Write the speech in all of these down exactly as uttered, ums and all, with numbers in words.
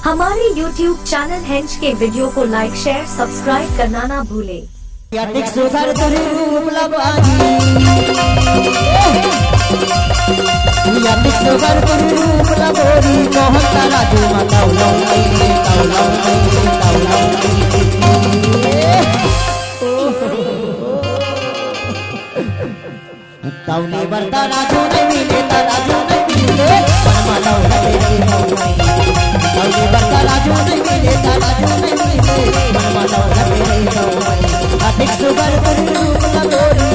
हमारे YouTube channel हेंच के वीडियो को लाइक, शेयर, सब्सक्राइब करना ना भूले। अतिक सुघर तोर रूप ला बाजी। अतिक सुघर तोर रूप ला गोरी, मोहन का राजू मा तौलौं, तौलौं, तौलौं। तौले बर तराजू नइ मिले, तराजू नइ मिले, मन मा दौलत रहिथँव मई। तौले बर तराजू नइ मिले, तराजू नइ मिले, मन मा दौलत रहिथँव मई। अतिक सुघर तोर रूप ला गोरी।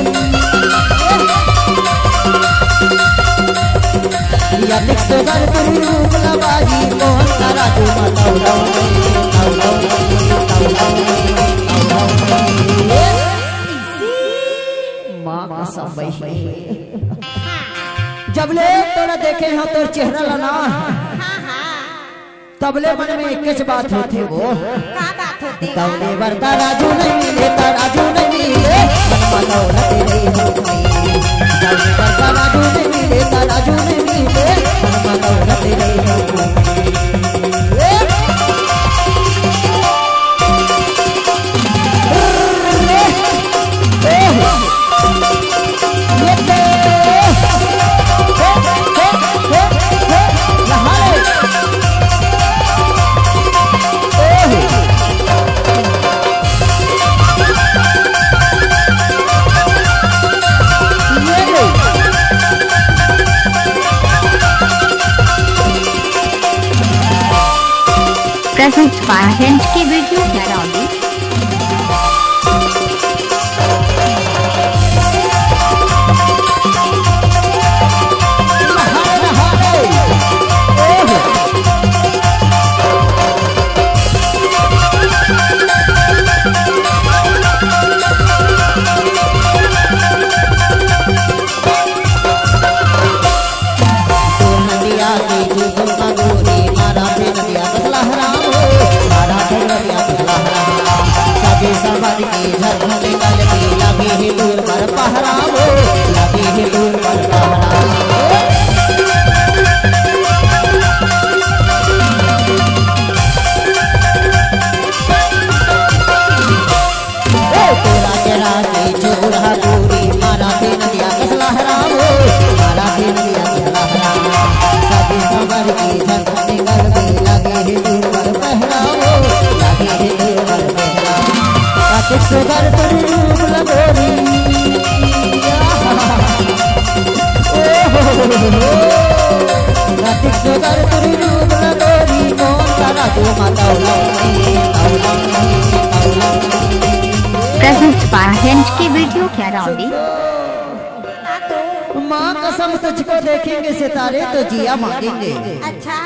अतिक सुघर तोर रूप ला बाजी, मोहन तराजू मा तौलौं, तौलौं, तौलौं, तौलौं। माँ कसम बहिनी। जब ले तोला देखे हँव तोर चेहरा ला ना, तब ले मन में एकेच बात होथे वो। का बात होथे? तौले बर तराजू नइ मिले, तराजू नइ मिले, मन मा दौलत रहिथँव मई। तौले बर तराजू नइ मिले, तराजू नइ मिले, मन मा दौलत रहिथँव मई। Present by H K Video Karauli। तोर नदिया के जुगुल मा गोरी, मारा थे नदिया कस लहरावो, मारा थे नदिया कस लहरावो। सभी समझ के झरना निकल के लगे हे तोर बर पहरावो, लगे हे तोर बर पहरावो। ए तोरा के राती छोरा गोरी, मारा थे नदिया कस लहरावो, मारा थे नदिया कस लहरावो। सभी समझ के झरना निकल के लगे हे तोर बर पहरावो, लगे हे तोर बर पहरावो। अतिक सुघर तोर रूप ला गोरी। ओ हो हो हो हो। अतिक सुघर तोर रूप ला गोरी, मोहन तराजू मा तौलौं, तौलौं, तौलौं। Present by H K Video Karauli। माँ कसम, तुझको देखेंगे सितारे तो जिया मांगेंगे। अच्छा।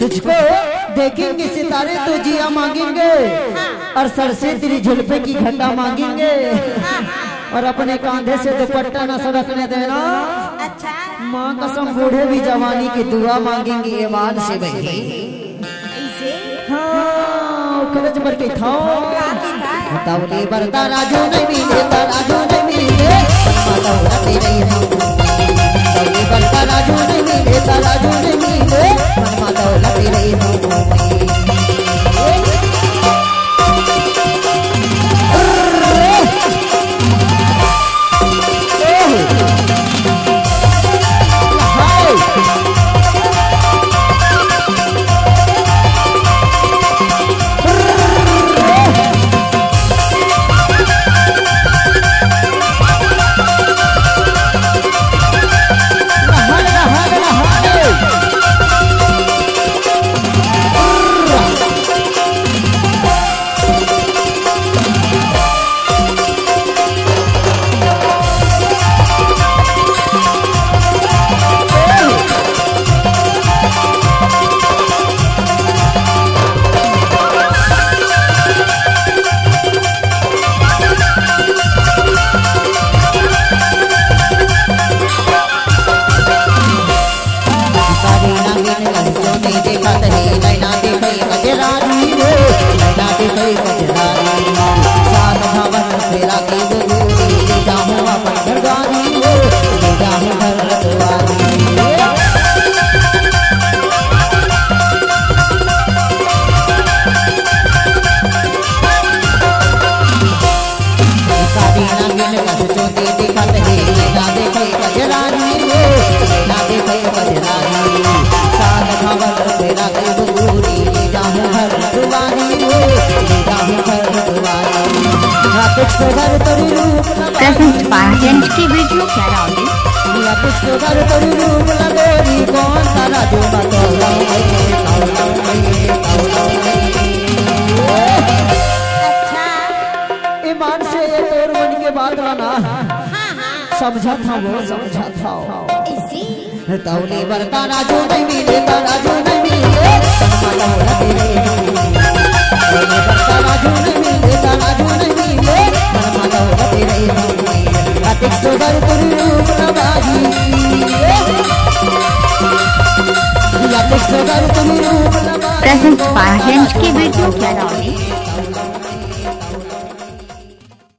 तुझको देखेंगे सितारे तो जिया मांगेंगे, हाँ। और सर से तेरी जुल्फे की घटा मांगेंगे, हाँ, हाँ। और अपने कांधे से दुपट्टा न सरकने देना। अच्छा। माँ कसम, बूढ़े भी जवानी की दुआ मांगेंगे ईमान से बहिनी। ऐसे? हाँ, खरच बर के था। का की था? तौले बर तराजू नइ मिले, तराजू नइ मिले, मन मा दौलत रहिथँव। तौले बर तराजू नइ मिले, तराजू नइ मिले, मन मा दौलत रहिथँव। Present by N K Video Karaoli। अच्छा। ईमान से ये तोर मन के बात ला ना। हाँ, हाँ। समझत हँव वो, समझत हँव। ऐसी? तौली बर तराजू नइ मिले, तराजू नइ मिले। Present by N K Video Karaoli।